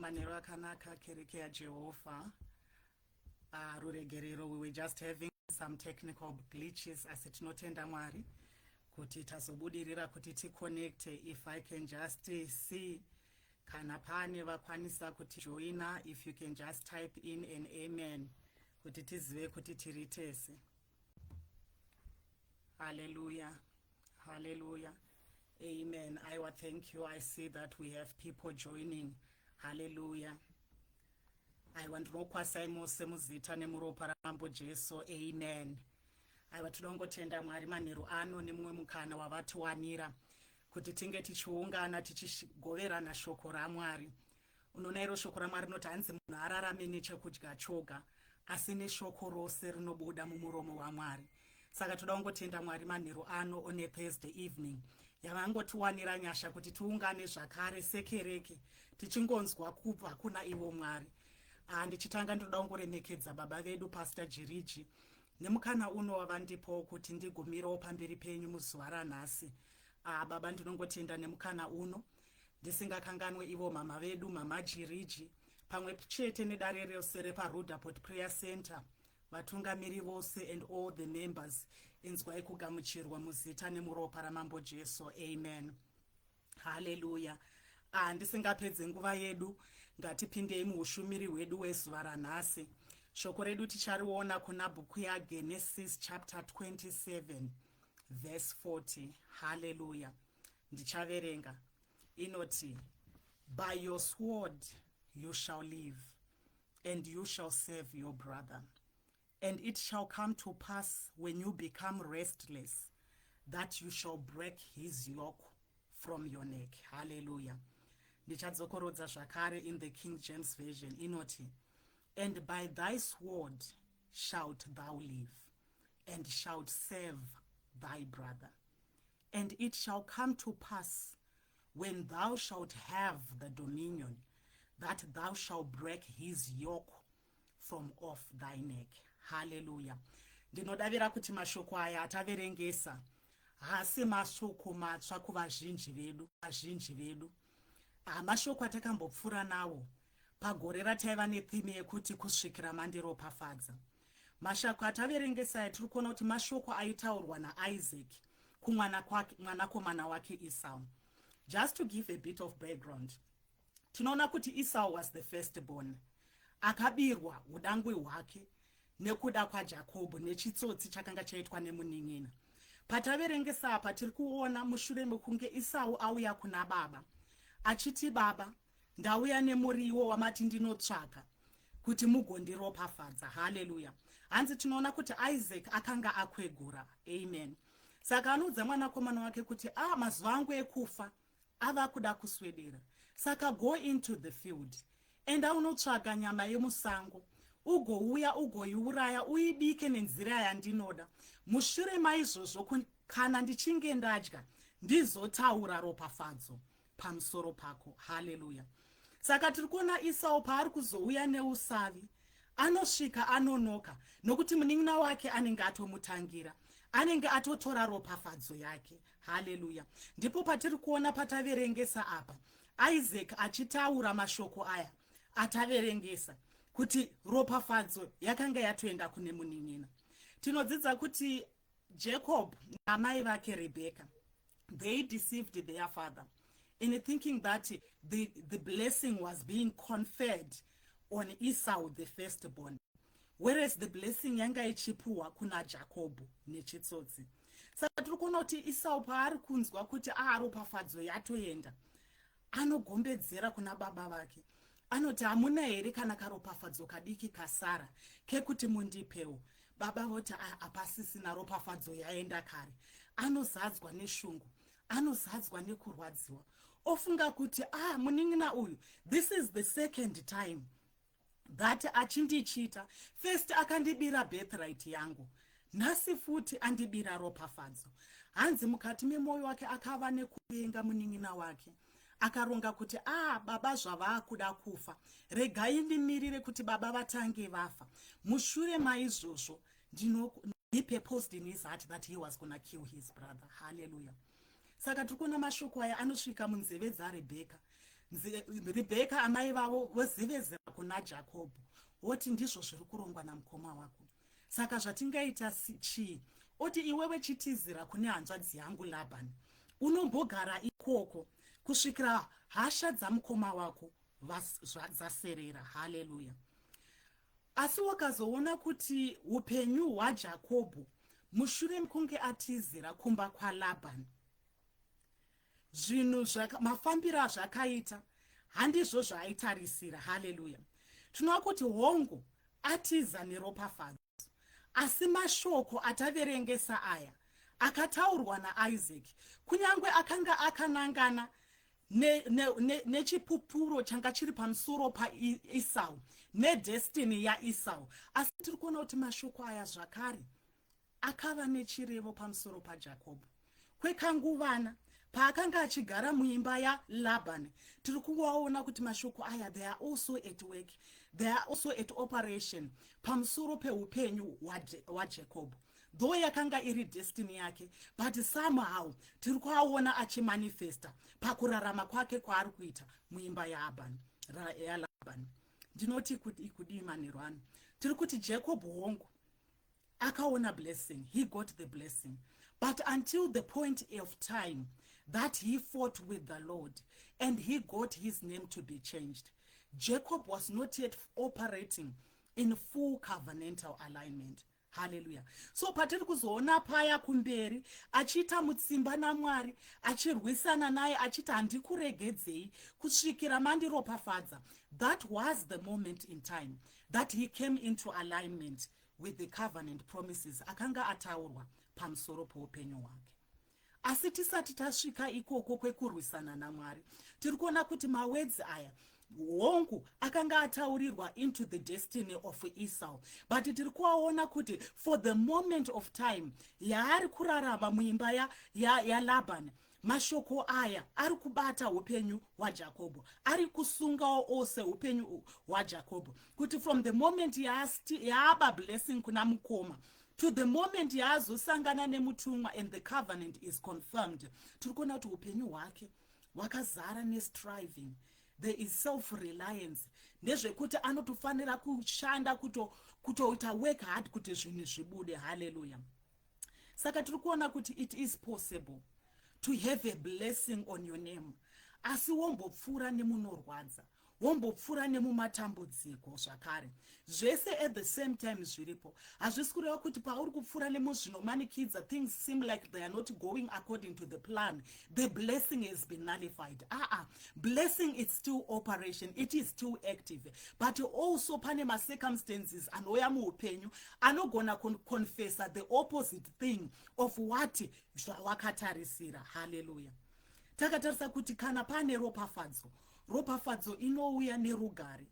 Manheru akanaka, kereke yaJehovha. Ruregerero, we were just having some technical glitches, asi tinotenda Mwari kuti tazobudirira kuti ticonnecte. If I can just see kana pane vakwanisa kutijoina, if you can just type in an amen kuti tizive kuti tiri tese. Hallelujah, hallelujah, amen. Aiwa, thank you. I see that we have people joining. Hallelujah. Aiwa, ndinokwazisai mose muzita nemuropa raMambo Jesu. Amen. Aiwa, tinongotenda Mwari manheru ano nemumwe mukana wavatiwanira kuti tinge tichiungana, tichigoverana shoko raMwari. Unoona, iro shoko raMwari rinoti hanzi munhu ararame nechekudya choga, asi neshoko rose rinobuda mumuromo waMwari. Saka toda kungotenda Mwari manheru ano, on a Thursday evening, yavangotiwanira nyasha kuti tiungane zvakare sekereke, tichingonzwa kubva kuna ivo Mwari. Ndichitanga, ndinoda kungoremekedza baba vedu, Pastor Jiriji, nemukana uno wavandipowo kuti ndigumirewo pamberi penyu muzuva ranhasi. Baba, ndinongotenda nemukana uno, ndisingakanganwe ivo mama vedu, Mama Jiriji, pamwe chete nedare rose repaRudaport Prayer Center, vatungamiri vose and all the members. Inzwai kugamuchirwa muzita nemuropa raMambo Jesu. Amen. Haleluya. Ndisingapedze nguva yedu, ngatipindei muushumiri hwedu hwezuva ranhasi. Shoko redu tichariona kuna bhuku yaGenesis chapter 27 verse 40. Haleluya. Ndichaverenga. Inoti, "By your sword you shall live, and you shall serve your brother. And it shall come to pass, when you become restless, that you shall break his yoke from your neck." Hallelujah. Ndichadzokorodza zvakare in the King James Version. Inoti, "And by thy sword shalt thou live, and shalt serve thy brother. And it shall come to pass, when thou shalt have the dominion, that thou shalt break his yoke from off thy neck." Haleluya. Ndinodavira kuti mashoko aya ataverengesa haasi mashoko matsva kuvazhinji vedu. Vazhinji vedu, mashoko atakambopfuura nawo pagore rataiva netheme yekuti "Kusvikira Mandiropafadza". Mashoko ataverengesa aya, tiri kuona kuti mashoko aitaurwa naIsaac kumwanakomana wake Esau. Just to give a bit of background, tinoona kuti Esau was the first born akabirwa udangwe hwake nekuda kwaJakobho nechitsotsi chakanga chaitwa nemunin'ina. Pataverengesa apa, tiri kuona mushure mekunge Esau auya kuna baba achiti, "Baba, ndauya nemuriwo wamati ndinotsvaka kuti mugondiropafadza." Haleluya. Hanzi tinoona kuti Isaac akanga akwegura. Amen. Saka anoudza mwanakomana wake kuti, "A ah, mazuva angu ekufa ava kuda kuswedera, saka go into the field, enda unotsvaga nyama yemusango, ugouya, ugoiuraya, uibike nenzira yandinoda. Mushure maizvozvo, kana ndichinge ndadya, ndizotaura ropafadzo pamusoro pako." Haleluya. Saka tiri kuona Esau paari kuzouya neusavi, anosvika anonoka nokuti munin'ina wake anenge atomutangira, anenge atotora ropafadzo yake. Haleluya. Ndipo patiri kuona pataverengesa apa, Isaac achitaura mashoko aya ataverengesa kuti ropafadzo yakanga yatoenda kune munin'ina. Tinodzidza kuti Jacob naamai vake Rebecca, they deceived their father in thinking that the blessing was being conferred on Esau the firstborn, whereas the blessing yanga ichipuhwa kuna Jakobho nechitsotsi. Saka tiri kuona kuti Esau paari kunzwa kuti aaropafadzo yatoenda, anogombedzera kuna baba vake, anoti, "Hamuna here kana karopafadzo kadiki kasara kekuti mundipewo?" Baba voti, "Hapasisina, ropafadzo yaenda kare." Anozadzwa neshungu, anozadzwa nekurwadziwa, ofunga kuti, "Ah, munin'ina uyu, this is the second time that achindichita. First akandibira birthright yangu, nhasi futi andibira ropafadzo." Hanzi mukati memwoyo wake akava nekuvenga munin'ina wake. Akaronga kuti, "A ah, baba zvavaakuda kufa, regai ndimirire kuti baba vatange vafa. Mushure maizvozvo ndino." He purposed in his heart that he was gonna kill his brother. Hallelujah. Saka tiri kuona mashoko aya anosvika munzeve dzaRebheka. Rebheka amai vavo vozevezera kuna Jakobho, woti, "Ndizvo zviri kurongwa namukoma wako. Saka zvatingaita chii?" Oti, "Iwewe chitizira kune hanzvadzi yangu Labhani, unombogara ikoko kusvikira hasha dzamukoma wako dzaserera." Haleluya. Asi wakazoona kuti upenyu hwaJakobho mushure mekunge atizira kumba kwaLabhani, zvinhu mafambiro azvakaita handizvo zvaaitarisira. Haleluya. Tinoona kuti hongu, atiza neropafadzo, asi mashoko ataverengesa aya akataurwa naIsaac, kunyange akanga akanangana nechipupuro changa chiri pamusoro paEsau nedestiny yaEsau, asi tiri kuona kuti mashoko aya zvakare akava nechirevo pamusoro paJakobho kwekanguvana paakanga achigara muimba yaLabhani. Tiri kuvaona kuti mashoko aya, they are also at work, they are also at operation pamusoro peupenyu hwaJakobho. Though yakanga iri destiny yake, but somehow tiri kuaona achimanifesta pakurarama kwake kwaari kuita muimba yaLabhani. Ndinoti kudii manheru ano? Tiri kuti Jacob, hongu, akaona blessing, he got the blessing, but until the point of time that he fought with the Lord and he got his name to be changed, Jacob was not yet operating in full covenantal alignment. Haleluya. So patiri kuzoona paya kumberi achiita mutsimba naMwari, achirwisana naye, achiti, "Handikuregedzei kusvikira mandiropafadza," that was the moment in time that he came into alignment with the covenant promises akanga ataurwa pamusoro peupenyu hwake. Asi tisati tasvika ikoko kwekurwisana naMwari, tiri kuona kuti mawords aya, hongu, akanga ataurirwa into the destiny of Esau, but tiri kuaona kuti for the moment of time yaari kurarama muimba yaLabhan, ya, ya mashoko aya ari kubata upenyu hwaJakobho, ari kusungawo ose upenyu hwaJakobho, kuti from the moment yaaba blessing kuna mukoma to the moment yaazosangana nemutumwa and the covenant is confirmed, tiri kuona kuti upenyu hwake hwakazara nestriving. There is self reliance, ndezvekuti anotofanira kushanda, kutoita work hard kuti zvinhu zvibude. Haleluya. Saka tiri kuona kuti it is possible to have a blessing on your name, asi wombopfuura nemunorwadza, wombopfuura nemumatambudziko zvakare. Zvese at the same time zviripo. Hazvisi kureva kuti pauri kupfuura nemuzvinomanikidza, things seem like they are not going according to the plan, the blessing has been nullified. Aa, blessing is still operation, it is still active, but also pane macircumstances anouya muupenyu anogona kuconfessa the opposite thing of what zvawakatarisira. Haleluya. Takatarisa kuti kana pane ropafadzo, ropafadzo inouya nerugare,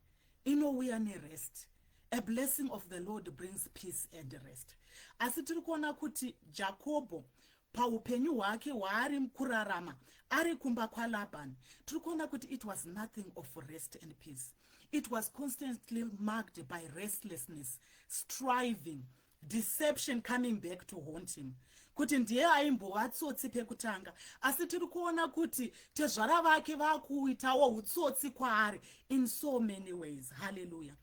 inouya nerest. A blessing of the Lord brings peace and rest. Asi tiri kuona kuti Jakobho paupenyu hwake hwaari kurarama ari kumba kwaLabhani, tiri kuona kuti it was nothing of rest and peace. It was constantly marked by restlessness, striving, deception coming back to haunt him, kuti ndiye aimbova tsotsi pekutanga, asi tiri kuona kuti tezvara vake vakuitawo utsotsi kwaari in so many ways. Haleluya.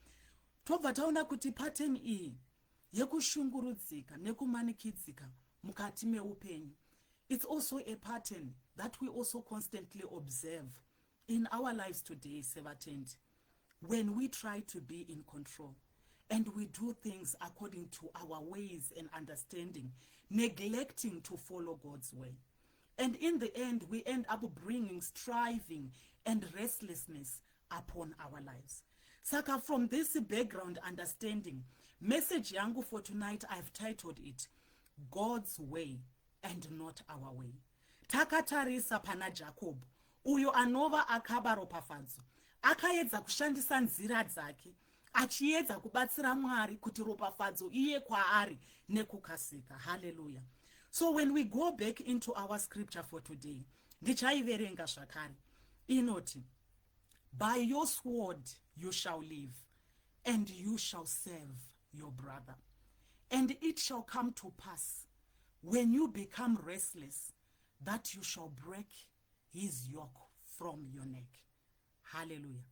Tobva taona kuti pattern iyi yekushungurudzika nekumanikidzika mukati meupenyu, it's also a pattern that we also constantly observe in our lives today sevatendi, when we try to be in control and we do things according to our ways and understanding, neglecting to follow God's way. And in the end, we end up bringing striving and restlessness upon our lives. Saka from this background understanding, message yangu for tonight, I've titled it "God's Way and Not Our Way." Takatarisa pana Jacob uyo anova akaba ropafadzo, akaedza kushandisa nzira dzake achiedza kubatsira Mwari kuti ropafadzo iye kwaari nekukasika. Haleluya. So when we go back into our scripture for today, ndichaiverenga zvakare. Inoti, "By your sword you shall live, and you shall serve your brother. And it shall come to pass, when you become restless, that you shall break his yoke from your neck." Haleluya.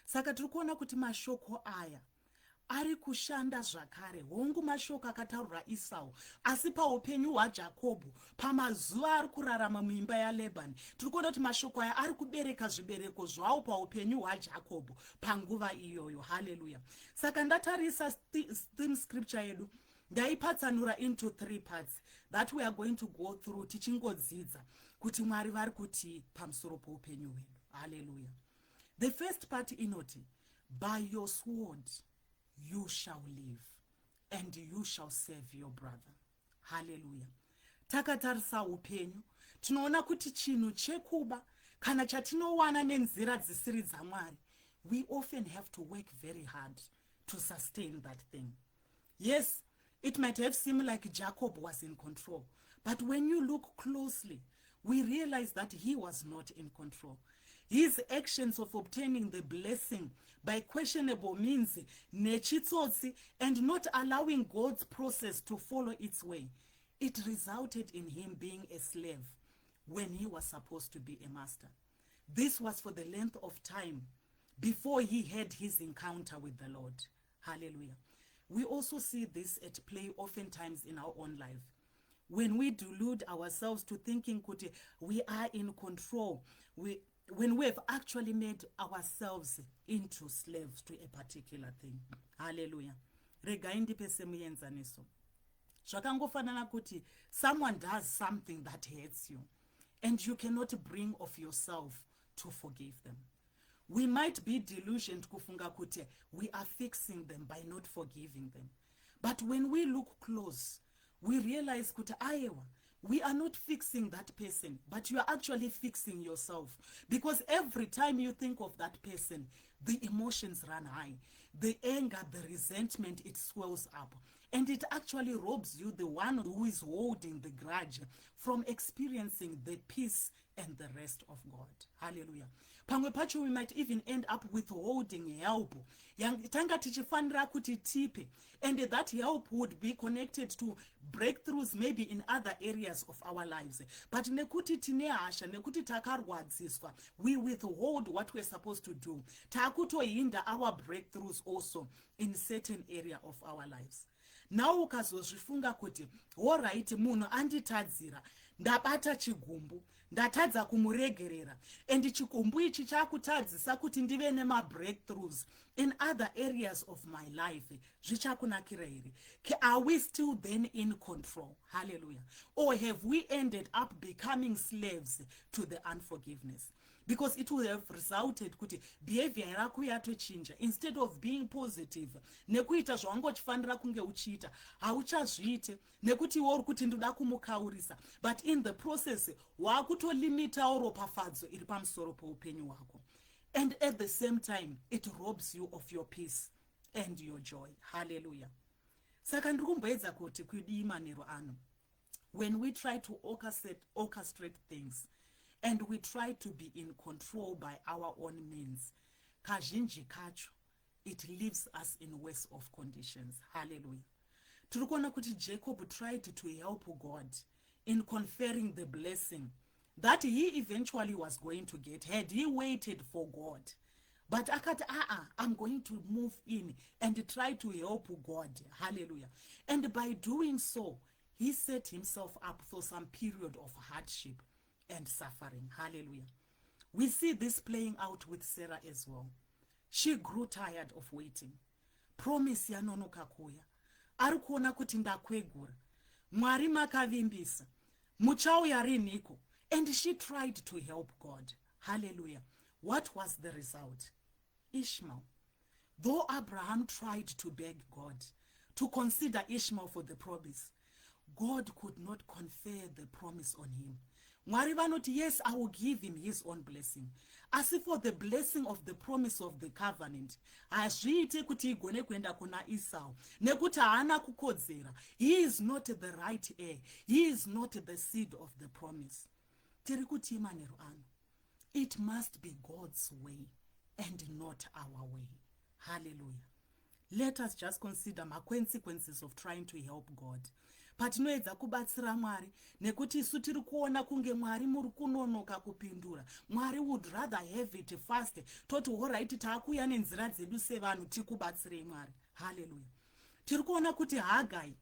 Saka tiri kuona kuti mashoko aya ari kushanda zvakare. Hongu, mashoko akataurwa Esau, asi paupenyu hwaJakobho, pamazuva ari kurarama muimba yaLebhani, tiri kuona kuti mashoko aya ari kubereka zvibereko zvawo paupenyu hwaJakobho panguva iyoyo. Haleluya. Saka ndatarisa theme scripture yedu, ndaipatsanura into three parts that we are going to go through, tichingodzidza kuti Mwari vari kuti pamusoro poupenyu hwedu. Haleluya. The first part inoti, "By your sword you shall live and you shall save your brother." Haleluya. Takatarisa upenyu, tinoona kuti chinhu chekuba kana chatinowana nenzira dzisiri dzaMwari, we often have to work very hard to sustain that thing. Yes, it might have seemed like Jacob was in control, but when you look closely, we realize that he was not in control. His actions of obtaining the blessing by questionable means, nechitsotsi, and not allowing God's process to follow its way, it resulted in him being a slave when he was supposed to be a master. This was for the length of time before he had his encounter with the Lord. Hallelujah. We also see this at play oftentimes in our own life when we delude ourselves to thinking kuti we are in control, when we have actually made ourselves into slaves to a particular thing. Hallelujah. Regai ndipe semuenzaniso. Zvakangofanana kuti someone does something that hurts you and you cannot bring of yourself to forgive them. We might be delusioned kufunga kuti we are fixing them by not forgiving them, but when we look close, we realize kuti aiwa, we are not fixing that person, but you are actually fixing yourself, because every time you think of that person, the emotions run high, the anger, the resentment, it swells up, and it actually robs you, the one who is holding the grudge, from experiencing the peace and the rest of God. Hallelujah. Pamwe pacho we might even end up withholding help tanga tichifanira kuti tipe, and that help would be connected to breakthroughs maybe in other areas of our lives, but nekuti tine hasha, nekuti takarwadziswa, we withhold what we're supposed to do. Taakutohinder our breakthroughs also in certain area of our lives. Now ukazozvifunga kuti alright, munhu anditadzira, ndabata chigumbu, ndatadza kumuregerera, and chigumbu ichi chakutadzisa kuti ndive nemabreakthroughs in other areas of my life, zvichakunakira here? Are we still then in control? Hallelujah. Or have we ended up becoming slaves to the unforgiveness? Because it will have resulted kuti behavior yako yatochinja. Instead of being positive nekuita zvawanga uchifanira kunge uchiita, hauchazviite nekuti iwe uri kuti ndoda kumukaurisa, but in the process waakutolimitawo ropafadzo iri pamusoro peupenyu hwako, and at the same time it robs you of your peace and your joy. Hallelujah. Saka ndiri kumboedza kuti kudii manheru ano? When we try to orchestrate things and we try to be in control by our own means, kazhinji kacho it leaves us in worse off conditions. Hallelujah. Tiri kuona kuti Jacob tried to help God in conferring the blessing that he eventually was going to get had he waited for God, but akati, "Aa, I'm going to move in and try to help God." Hallelujah. And by doing so, he set himself up for some period of hardship and suffering. Hallelujah. We see this playing out with Sarah as well. She grew tired of waiting. Promise yanonoka kuuya, ari kuona kuti ndakwegura, Mwari makavimbisa, muchauya rinhiko? And she tried to help God. Hallelujah. What was the result? Ishmael. Though Abraham tried to beg God to consider Ishmael for the promise, God could not confer the promise on him. Mwari vanoti, "Yes, I will give him his own blessing," asi for the blessing of the promise of the covenant, hazviite kuti igone kuenda kuna Esau, nekuti haana kukodzera. He is not the right heir. He is not the seed of the promise. Tiri kuti manheru ano, it must be God's way and not our way. Hallelujah. Let us just consider maconsequences of trying to help God. Patinoedza kubatsira Mwari nekuti isu tiri kuona kunge Mwari muri kunonoka kupindura, Mwari would rather have it fast, toti alright, taakuuya nenzira dzedu sevanhu, tikubatsirei Mwari. Haleluya. Tiri kuona kuti Hagai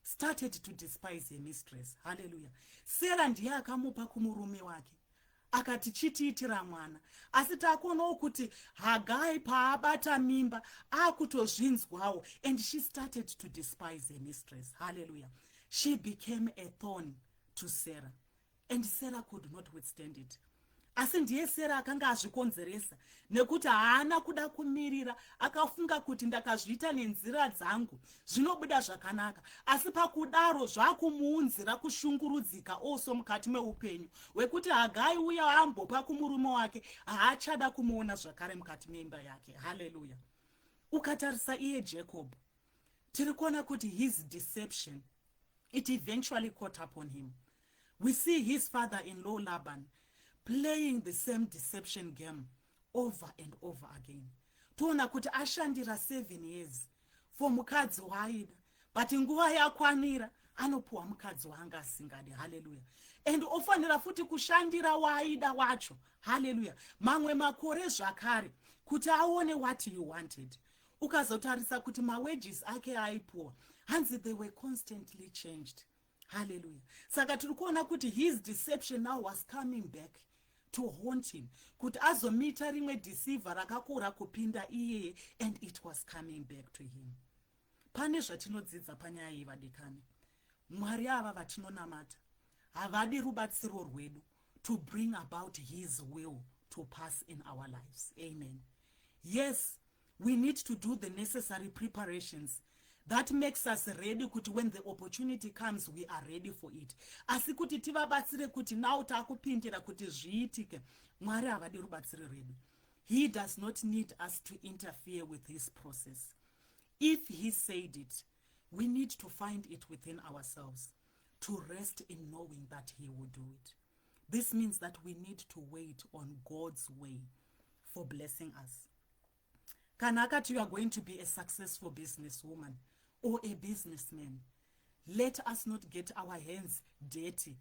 started to despise her mistress. Haleluya. Sara ndiye akamupa kumurume wake, akati chitiitira mwana, asi takuonawo kuti Hagai paabata mimba akutozvinzwawo, and she started to despise her mistress. Haleluya. She became a thorn to Sarah, and Sarah could not withstand it. Asi ndiye Sara akanga azvikonzeresa nekuti haana kuda kumirira. Akafunga kuti ndakazviita nenzira dzangu zvinobuda zvakanaka, asi pakudaro zvakumuunzira kushungurudzika also mukati meupenyu hwekuti Hagai uya ambopa kumurume wake haachada kumuona zvakare mukati meimba yake. Haleluya. Ukatarisa iye Jacob, tiri kuona kuti his deception, it eventually caught up on him. We see his father-in-law Laban playing the same deception game over and over again. Toona kuti ashandira 7 years for mukadzi waaida, but nguva yakwanira anopiwa mukadzi waanga asingadi. Haleluya. And ofanira futi kushandira waaida wacho, haleluya, mamwe makore zvakare kuti aone what he wanted. Ukazotarisa kuti mawages ake aipuwa, hanzi they were constantly changed. Haleluya. Saka tiri kuona kuti his deception now was coming back to haunt him, kuti azomita rimwe deceiver rakakura kupinda iyeye, and it was coming back to him. Pane zvatinodzidza panyaya iyi, vadikani. Mwari ava vatinonamata havadi rubatsiro rwedu to bring about his will to pass in our lives. Amen. Yes, we need to do the necessary preparations that makes us ready kuti when the opportunity comes, we are ready for it. Asi kuti tivabatsire kuti now taakupindira kuti zviitike, Mwari havadi rubatsiro rwedu. He does not need us to interfere with his process. If he said it, we need to find it within ourselves to rest in knowing that he will do it. This means that we need to wait on God's way for blessing us. Kana akati you are going to be a successful business woman or a businessman, let us not get our hands dirty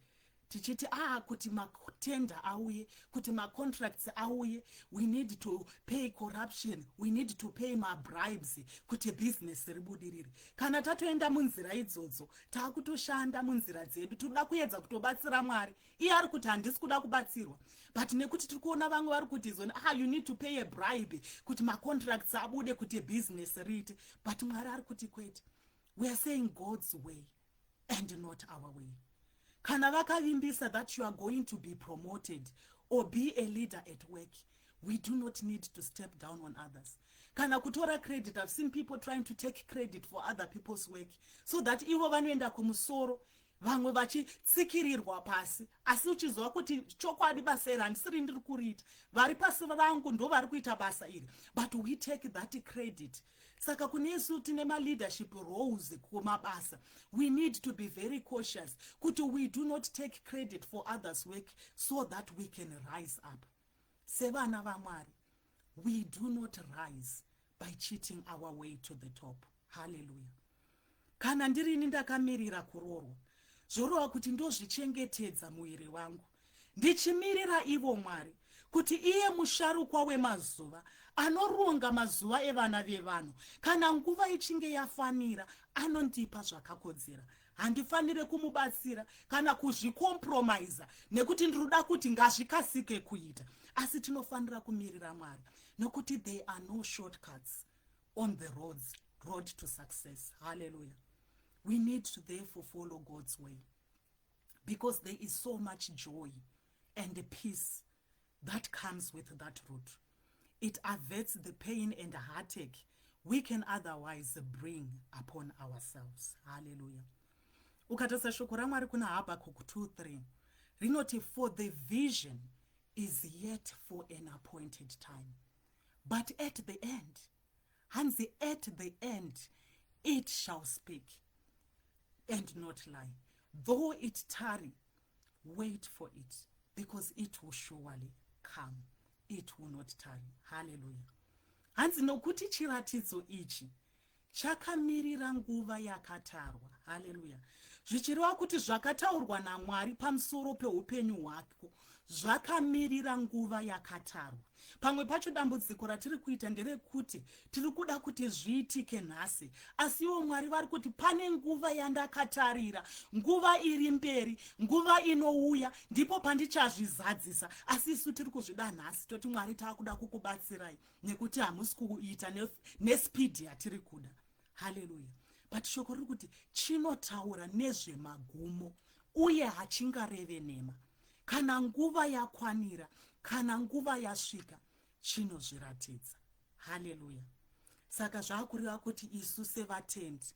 tichiti ah, kuti matender auye, kuti macontracts auye, we need to pay corruption, we need to pay mabribes kuti bhizinesi ribudirire. Kana tatoenda munzira idzodzo, taakutoshanda munzira dzedu, tinoda kuedza kutobatsira Mwari. Iye ari kuti handisi kuda kubatsirwa, but nekuti tiri kuona vamwe vari kuti izoni, ah, you need to pay a bribe kuti macontracts abude, kuti bhizinesi riite, but Mwari ari kuti kwete. We are saying God's way and not our way. Kana vakavimbisa that you are going to be promoted or be a leader at work, we do not need to step down on others kana kutora credit. I've seen people trying to take credit for other people's work so that ivo vanoenda kumusoro, vamwe vachitsikirirwa pasi, asi uchiziva kuti chokwadi basa iri handisiri ndiri kuriita, vari pasi vangu ndo vari kuita basa iri, but we take that credit. Saka kune isu tine maleadership roles kumabasa, we need to be very cautious kuti we do not take credit for others' work so that we can rise up. Sevana vaMwari, we do not rise by cheating our way to the top. Haleluya. Kana ndirini ndakamirira kuroorwa, zvoreva kuti ndozvichengetedza muviri wangu ndichimirira ivo Mwari, kuti iye musharukwa wemazuva anoronga mazuva evana vevanhu, kana nguva ichinge yafanira anondipa zvakakodzera. Handifaniri kumubatsira kana kuzvicompromisa nekuti ndinoda kuti ngazvikasike kuita, asi tinofanira kumirira Mwari nekuti there are no shortcuts on the road to success. Hallelujah. We need to therefore follow God's way because there is so much joy and peace that comes with that route. It averts the pain and heartache we can otherwise bring upon ourselves. Hallelujah. Ukatarisa shoko raMwari kuna Habakkuk 2:3 rinoti, "For the vision is yet for an appointed time, but at the end," hanzi, "at the end it shall speak and not lie. Though it tarry, wait for it, because it will surely come. It will not tarry." Hallelujah. Hanzi nokuti chiratidzo ichi Chakamirira nguva yakatarwa. Haleluya. Zvichireva kuti zvakataurwa naMwari pamusoro peupenyu hwako zvakamirira nguva yakatarwa. Pamwe pacho dambudziko ratiri kuita nderekuti tiri kuda kuti zviitike nhasi, asi ivo Mwari vari kuti pane nguva yandakatarira, nguva iri mberi, nguva inouya, ndipo pandichazvizadzisa. Asi isu tiri kuzvida nhasi, toti Mwari taakuda kukubatsirai nekuti hamusi kuita nespeed yatiri kuda. Haleluya. But shoko riri kuti chinotaura nezvemagumo uye hachingareve nhema. Kana nguva yakwanira, kana nguva yasvika, chinozviratidza. Haleluya. Saka zvakureva kuti isu sevatendi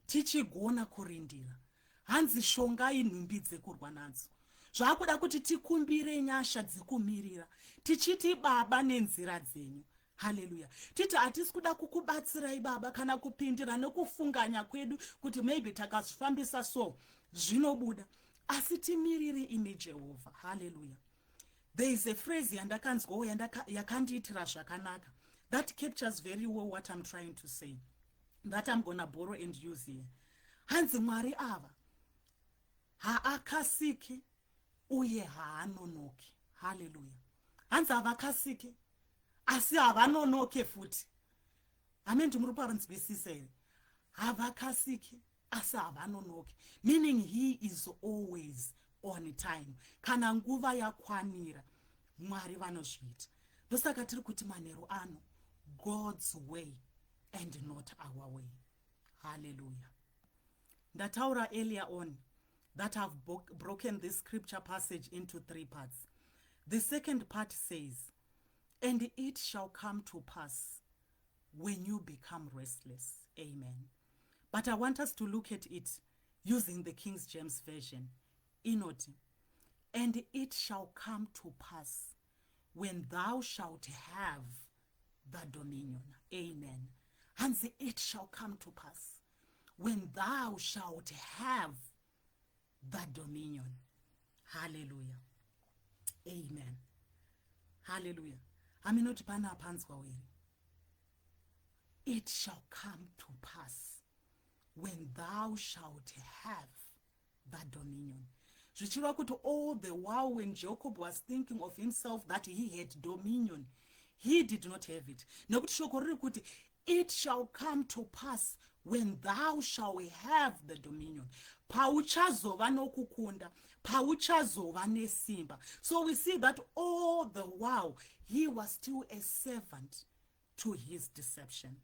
tichigona kurindira. Hanzi shongai nhumbi dzekurwa nadzo. Zvakuda kuti tikumbire nyasha dzekumirira, tichiti Baba nenzira dzenyu. Haleluya. Titi hatisi kuda kukubatsirai Baba kana kupindira nekufunganya kwedu kuti maybe takazvifambisa so zvinobuda, asi timirire imi Jehovha. Haleluya. There is a phrase yandakanzwawo yakandiitira zvakanaka that captures very well what I'm trying to say, that I'm gonna borrow and use here. Hanzi Mwari ava haakasiki uye haanonoki. Haleluya. Hanzi havakasiki asi havanonoke futi. Amen. Muri kupanzwisisa here? Havakasiki asi havanonoki, meaning he is always on time. Kana nguva yakwanira, Mwari vanozviita. Ndosaka tiri kuti manheru ano, God's way and not our way. Hallelujah. Ndataura earlier on that I've broken this scripture passage into three parts. The second part says, and it shall come to pass when you become restless. Amen. But I want us to look at it using the King James Version. Inoti, and it shall come to pass when thou shalt have the dominion. Amen. Hanzi it shall come to pass when thou shalt have the dominion. Hallelujah. Amen. Hallelujah. Haminoti pana panzwa here? It shall come to pass when thou shalt have the dominion. Zvichireva kuti all the while when Jacob was thinking of himself that he had dominion, he did not have it. Nekuti shoko riri kuti it shall come to pass when thou shall have the dominion. Pauchazova nokukunda, pauchazova nesimba. So we see that all the while he was still a servant to his deception.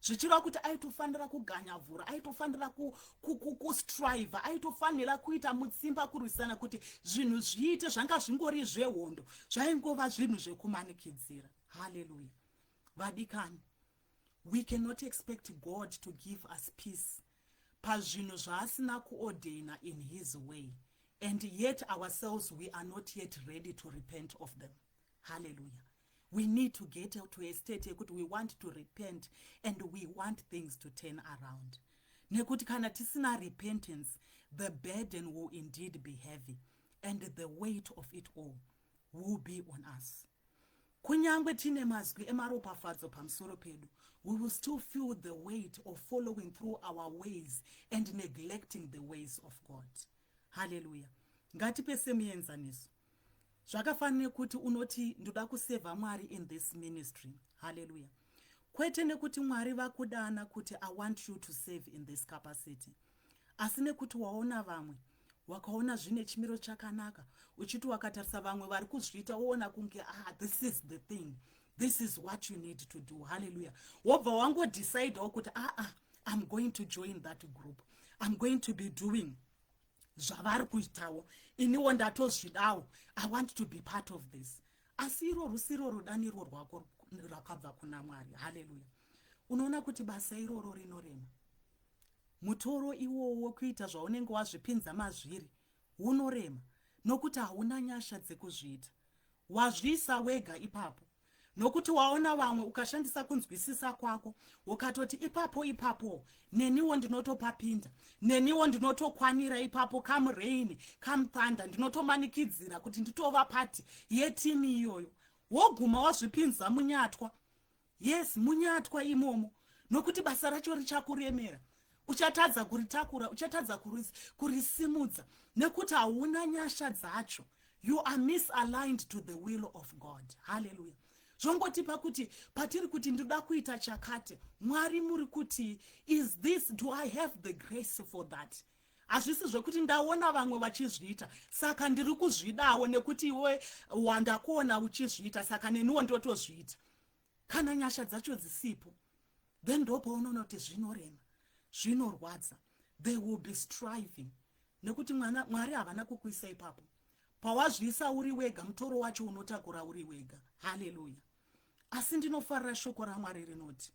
Zvichireva kuti aitofanira kuganyavhura, aitofanira kustrive, aitofanira kuita mutsimba kurwisana kuti zvinhu zviite. Zvanga zvingori zvehondo, zvaingova zvinhu zvekumanikidzira. Haleluya. Vadikani, we cannot expect God to give us peace pazvinhu zvaasina kuordaina in his way, and yet ourselves we are not yet ready to repent of them. Hallelujah. We need to get to a state yekuti we want to repent and we want things to turn around, nekuti kana tisina repentance, the burden will indeed be heavy and the weight of it all will be on us. Kunyange tine mazwi emaropafadzo pamusoro pedu, we will still feel the weight of following through our ways and neglecting the ways of God. Haleluya. Ngatipe semuenzaniso, zvakafanira kuti unoti ndoda kusevha Mwari in this ministry. Haleluya. Kwete nekuti Mwari vakudana kuti I want you to serve in this capacity, asi nekuti waona vamwe, wakaona zvine chimiro chakanaka, uchiti wakatarisa vamwe vari kuzviita, woona kunge, ah, this is the thing, this is what you need to do. Haleluya. Wobva wangodecidawo kuti, aa ah, ah, I'm going to join that group, I'm going to be doing zvavari kuitawo, iniwo ndatozvidawo, I want to be part of this. Asi iro rusiro rudaniro rwako rakabva kuna Mwari. Haleluya. Unoona kuti basa iroro rinorema. Mutoro iwowo wekuita zvaunenge wazvipinza mazviri unorema, nokuti hauna nyasha dzekuzviita. Wazviisa wega ipapo nokuti waona vamwe, ukashandisa kunzwisisa kwako, ukatoti ipapo ipapo neniwo ndinotopapinda, neniwo ndinotokwanira ipapo, come rain, come thunder, ndinotomanikidzira kuti nditova part yeteam iyoyo. Woguma wazvipinza munyatwa. Yes, munyatwa imomo. Nokuti basa racho richakuremera, uchatadza kuritakura, uchatadza kurisimudza nekuti hauna nyasha dzacho. You are misaligned to the will of God. Haleluya. Zvongotipa kuti patiri kuti ndoda kuita chakati, Mwari muri kuti, is this, do I have the grace for that? Hazvisi zvekuti ndaona vamwe vachizviita saka ndiri kuzvidawo, nekuti iwe wandakuona uchizviita saka neniwo ndotozviita. Kana nyasha dzacho dzisipo, then ndopaunoona kuti zvinorema, zvinorwadza. They will be striving nekuti mwana Mwari havana kukuisa ipapo. Pawazviisa uri wega, mutoro wacho unotakura uri wega. Haleluya. Asi ndinofarira shoko raMwari rinoti,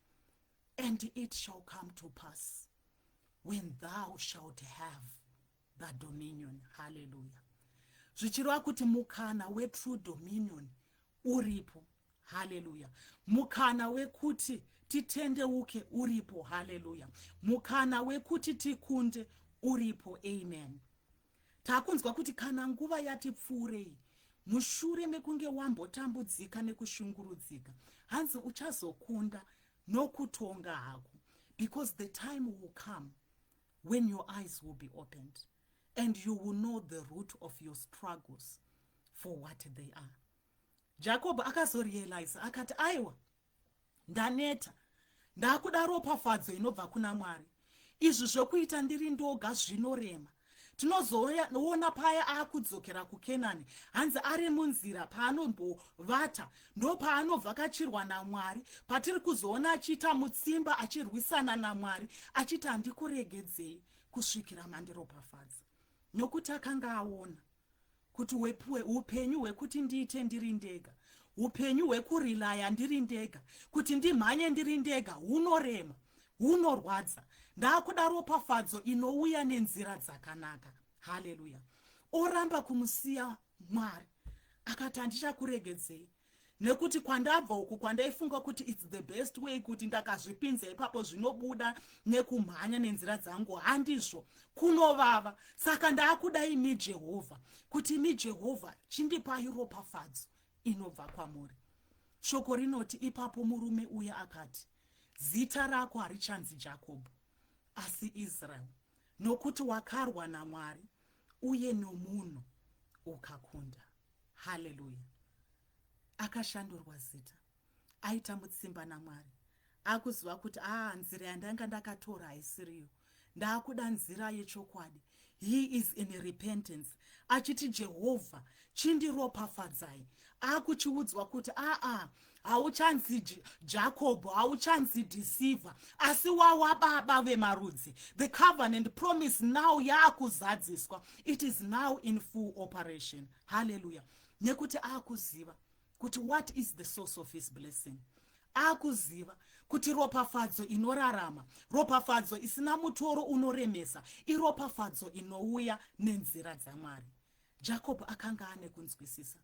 "And it shall come to pass when thou shalt have the dominion." Haleluya. Zvichireva kuti mukana wetrue dominion uripo. Haleluya. Mukana wekuti titendeuke uripo. Haleluya. Mukana wekuti tikunde uripo. Amen. Takunzwa kuti kana nguva yati pfuurei mushure mekunge wambotambudzika nekushungurudzika, hanzi uchazokunda nokutonga hako, because the time will come when your eyes will be opened and you will know the root of your struggles for what they are. Jacob akazorealize akati, "Aiwa, ndaneta, ndakuda ropafadzo inobva kuna Mwari. Izvi zvokuita ndiri ndoga zvinorema." Tinozoona paya aakudzokera kuKenani, hanzi ari munzira paanombovata, ndo paanovhakachirwa naMwari, patiri kuzoona achiita mutsimba achirwisana naMwari achiti, "Handikuregedzei kusvikira mandiropafadza," nokuti akanga aona kuti upenyu hwekuti ndiite ndiri ndega, upenyu hwekurelaya ndiri ndega, kuti ndimhanye ndiri ndega, hunorema, hunorwadza. Ndaakuda ropafadzo inouya nenzira dzakanaka. Haleluya. Oramba kumusiya Mwari, akati, "Handichakuregedzei, nekuti kwandabva uku kwandaifunga kuti it's the best way, kuti ndakazvipinza ipapo zvinobuda nekumhanya nenzira dzangu, handizvo, kunovava. Saka ndaakuda imi Jehovha, kuti imi Jehovha chindipai ropafadzo inobva kwamuri." Shoko rinoti ipapo murume uya akati, "Zita rako harichanzi Jakobho asi Israel, nokuti wakarwa naMwari uye nomunhu ukakunda." Haleluya. Akashandurwa zita, aita mutsimba naMwari, akuziva kuti aa, nzira yandanga ndakatora haisiriyo, ndaakuda nzira yechokwadi. He is in repentance achiti, "Jehovha, chindiropafadzai." Akuchiudzwa kuti, "Aa, hauchanzi Jakobho, hauchanzi deceiver, asi wawa baba vemarudzi." The covenant promise now yaakuzadziswa. It is now in full operation. Haleluya. Nekuti akuziva kuti what is the source of his blessing, akuziva kuti ropafadzo inorarama, ropafadzo isina mutoro unoremesa, iropafadzo inouya nenzira dzaMwari. Jacob akanga ane kunzwisisa,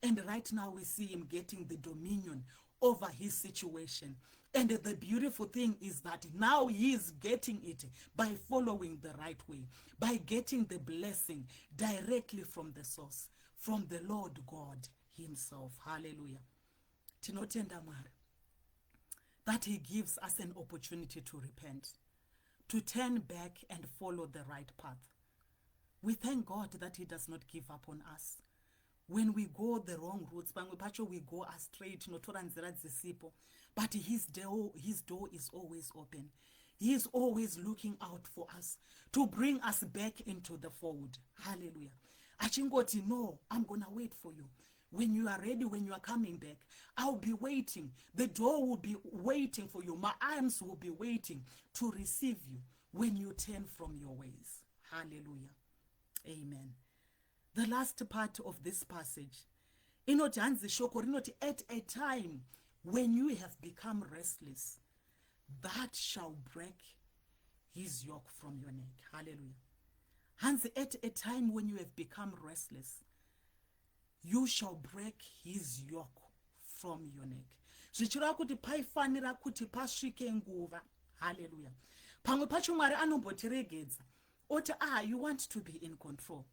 and right now we see him getting the dominion over his situation. And the beautiful thing is that now he is getting it by following the right way, by getting the blessing directly from the source, from the Lord God himself. Hallelujah. Tinotenda Mwari that he gives us an opportunity to repent, to turn back and follow the right path. We thank God that he does not give up on us when we go the wrong routes. Pamwe pacho we go astray, tinotora nzira dzisipo, but his door is always open. He is always looking out for us to bring us back into the fold. Hallelujah. Achingoti, "No, I'm gonna wait for you. When you are ready, when you are coming back, I'll be waiting. The door will be waiting for you. My arms will be waiting to receive you when you turn from your ways." Hallelujah. Amen. The last part of this passage inoti, hanzi shoko rinoti, "At a time when you have become restless, that shall break his yoke from your neck." Hallelujah. Hanzi, "At a time when you have become restless, you shall break his yoke from your neck." Zvichireva kuti paifanira kuti pasvike nguva. Haleluya. Pamwe pacho Mwari anombotiregedza oti, "Ah, you want to be in control,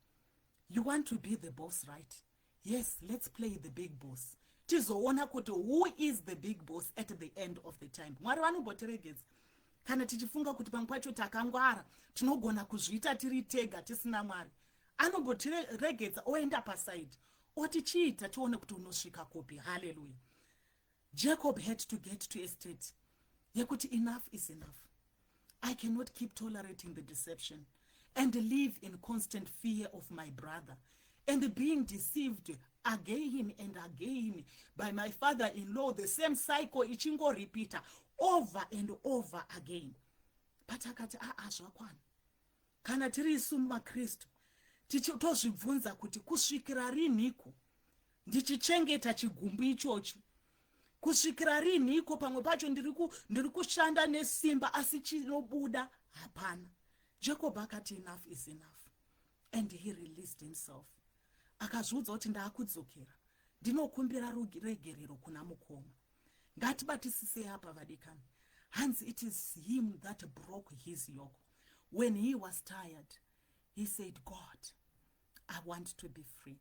you want to be the boss, right? Yes, let's play the big boss, tizoona kuti who is the big boss at the end of the time." Mwari vanombotiregedza. Kana tichifunga kuti pamwe pacho takangwara, tinogona kuzviita tiri tega tisina Mwari, anombotiregedza oenda paside, oti chiita tione kuti unosvika kupi. Haleluya. Jacob had to get to a state yekuti enough is enough. I cannot keep tolerating the deception and live in constant fear of my brother and being deceived again and again by my father-in-law, the same cycle ichingoripita over and over again. But akati, aa, zvakwana. Kana tiri isu maKristu, tozvibvunza kuti kusvikira rinhiko ndichichengeta chigumbu ichochi? Kusvikira rinhiko? Pamwe pacho ndiri kushanda nesimba, asi chinobuda hapana. Jacob akati enough is enough, and he released himself. Akazviudza kuti ndaakudzokera, ndinokumbira ruregerero kuna mukoma. Ngatibatisisei apa, vadikani. Hanzi it is him that broke his yoke. When he was tired, he said, "God, I want to be free.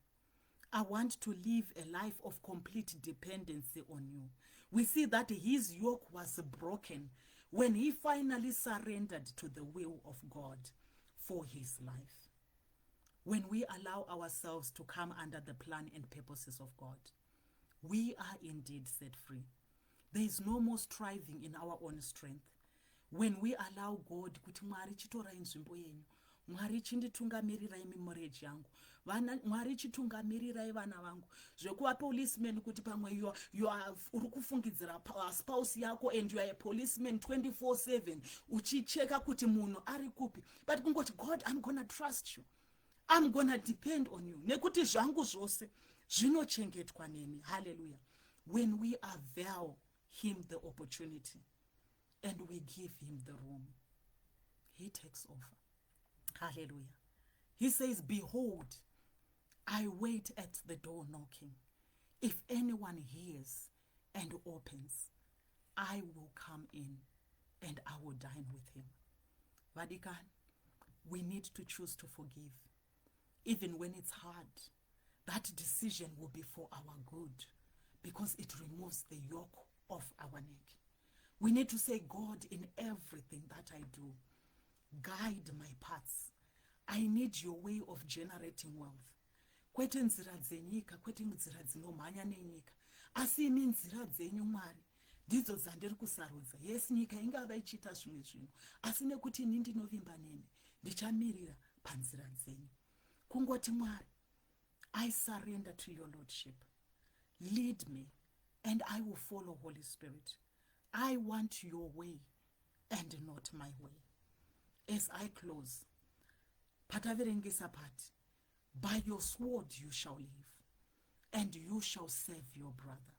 I want to live a life of complete dependency on you." We see that his yoke was broken when he finally surrendered to the will of God for his life. When we allow ourselves to come under the plan and purposes of God, we are indeed set free. There is no more striving in our own strength. When we allow God kuti Mwari, chitorai nzvimbo yenyu, Mwari, chinditungamirirai mumarriage yangu, Mwari, chitungamirirai vana vangu, zvekuva policeman kuti pamwe uri kufungidzira spouse yako and you are a policeman 24/7 uchicheka kuti munhu ari kupi, but kungoti, "God, I'm gonna trust you. I'm gonna depend on you, nekuti zvangu zvose zvinochengetwa nemi." Hallelujah. When we avail him the opportunity and we give him the room, he takes over. Hallelujah. He says, "Behold, I wait at the door knocking. If anyone hears and opens, I will come in and I will dine with him." Vadikani, we need to choose to forgive even when it's hard. That decision will be for our good because it removes the yoke off our neck. We need to say, "God, in everything that I do, guide my paths. I need your way of generating wealth, kwete nzira dzenyika, kwete nzira dzinomhanya nenyika, asi imi nzira dzenyu, Mwari, ndidzo dzandiri kusarudza. Yes, nyika ingava ichiita zvimwe zvinhu, asi nekuti ini ndinovimba nemi, ndichamirira panzira dzenyu." Kungoti, "Mwari, I surrender to your lordship. Lead me and I will follow. Holy Spirit, I want your way and not my way." As I close, pataverengesa pati, "By your sword you shall live, and you shall serve your brother.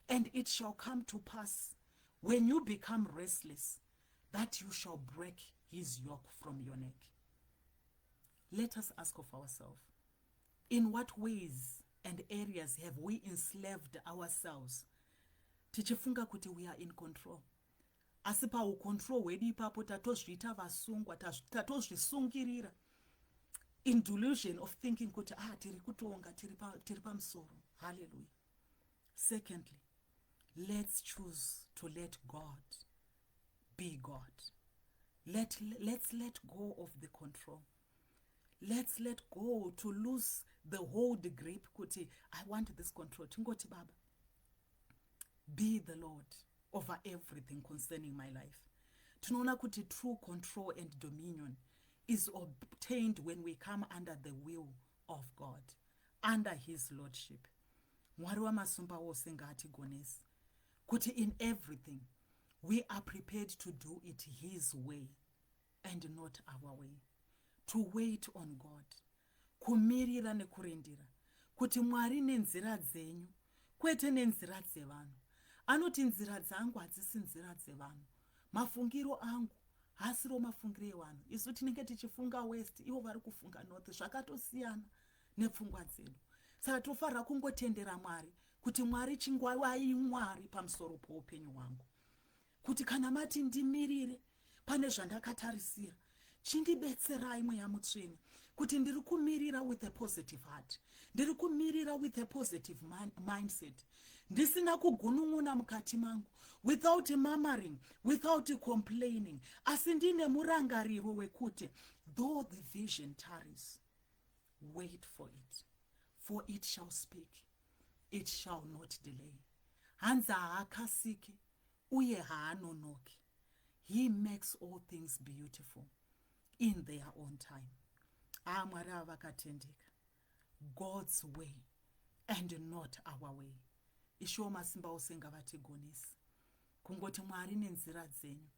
And it shall come to pass, when you become restless, that you shall break his yoke from your neck." Let us ask of ourselves, in what ways and areas have we enslaved ourselves, tichifunga kuti we are in control, asi paucontrol hwedu ipapo tatozviita vasungwa, tatozvisungirira in delusion of thinking kuti, ah, tiri kutonga, tiri pamusoro? Hallelujah. Secondly, let's choose to let God be God. Let's let go of the control. Let's let go to lose the hold grip kuti I want this control. Tingoti, "Baba, be the Lord over everything concerning my life." Tinoona kuti true control and dominion is obtained when we come under the will of God, under his lordship. Mwari wamasimba ose ngaatigonese kuti in everything we are prepared to do it his way and not our way, to wait on God, kumirira nekurindira kuti Mwari, nenzira dzenyu, kwete nenzira dzevanhu. Anoti, "Nzira dzangu hadzisi nzira dzevanhu, mafungiro angu haasiro mafungiro evanhu." Isu tinenge tichifunga west, ivo vari kufunga north. Zvakatosiyana nepfungwa dzedu. Saka tofanira kungotendera Mwari kuti Mwari, chingwavai Mwari pamusoro poupenyu hwangu, kuti kana mati ndimirire pane zvandakatarisira, chindibetserai, Mweya Mutsvene, kuti Kuti ndiri kumirira with a positive heart, ndiri kumirira with a positive mindset, ndisina kugunun'una mukati mangu, without murmuring, without complaining, asi ndine murangariro wekuti though the vision tarries, wait for it, for it shall speak, it shall not delay. Hanzi haakasiki uye haanonoki. He makes all things beautiful in their own time. Ah, Mwari ava vakatendeka. God's way and not our way. Ishe wamasimba ose ngavatigonesi kungoti Mwari nenzira dzenyu,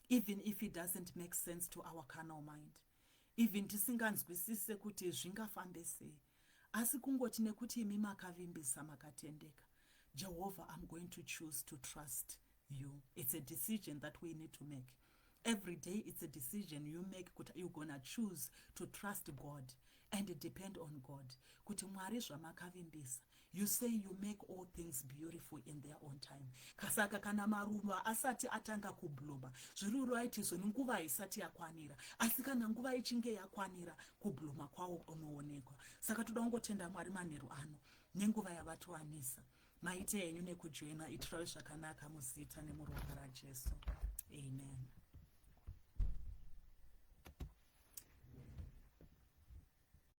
even if it doesn't make sense to our carnal mind, even tisinganzwisise kuti zvingafambe sei, asi kungoti nekuti imi makavimbisa, makatendeka. Jehovah, I'm going to choose to trust you. It's a decision that we need to make every day. It's a decision you make kuti you're gonna choose to trust God and depend on God, kuti Mwari, zvamakavimbisa, you say you make all things beautiful in their own time. Saka kana maruva asati atanga kubloma, zviri right zvoni, nguva haisati yakwanira, asi kana nguva ichinge yakwanira, kubloma kwawo unoonekwa. Saka toda kungotenda Mwari manheru ano nenguva yavatiwanisa. Maite henyu nekujoina. Itirai zvakanaka muzita nemuropa raJesu. Amen.